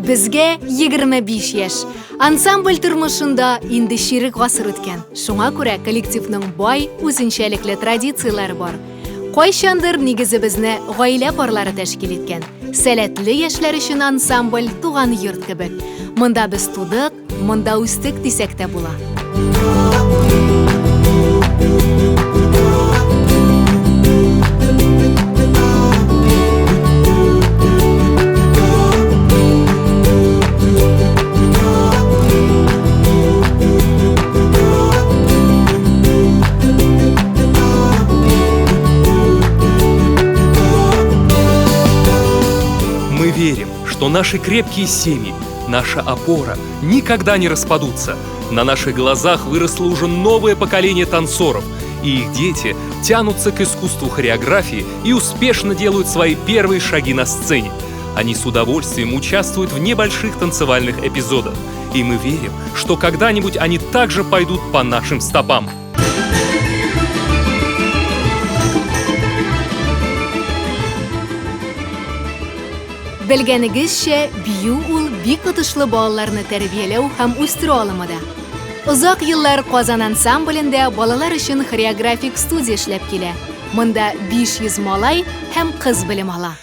Безгә 25 яшь. Ансамбль тормышында инде чирек гасыр үткән. Шуңа күрә коллективның бай, үзенчәлекле традицияләре бар. Кайчандыр нигезебезне гаилә парлары тәшкил иткән. Сәләтле яшьләр өчен ансамбль туган йорт кебек. Монда без тудык, монда үстек дисәк тә була. Мы верим, что наши крепкие семьи, наша опора, никогда не распадутся. На наших глазах выросло уже новое поколение танцоров, и их дети тянутся к искусству хореографии и успешно делают свои первые шаги на сцене. Они с удовольствием участвуют в небольших танцевальных эпизодах. И мы верим, что когда-нибудь они также пойдут по нашим стопам. Белгәнегезчә, бию ул бик отышлы балаларны тәрбияләү һәм үстерү алымы да. Озак еллар Казан ансамблендә балалар өчен хореографик студия эшләп килә. Монда 500 малай һәм кыз белем ала.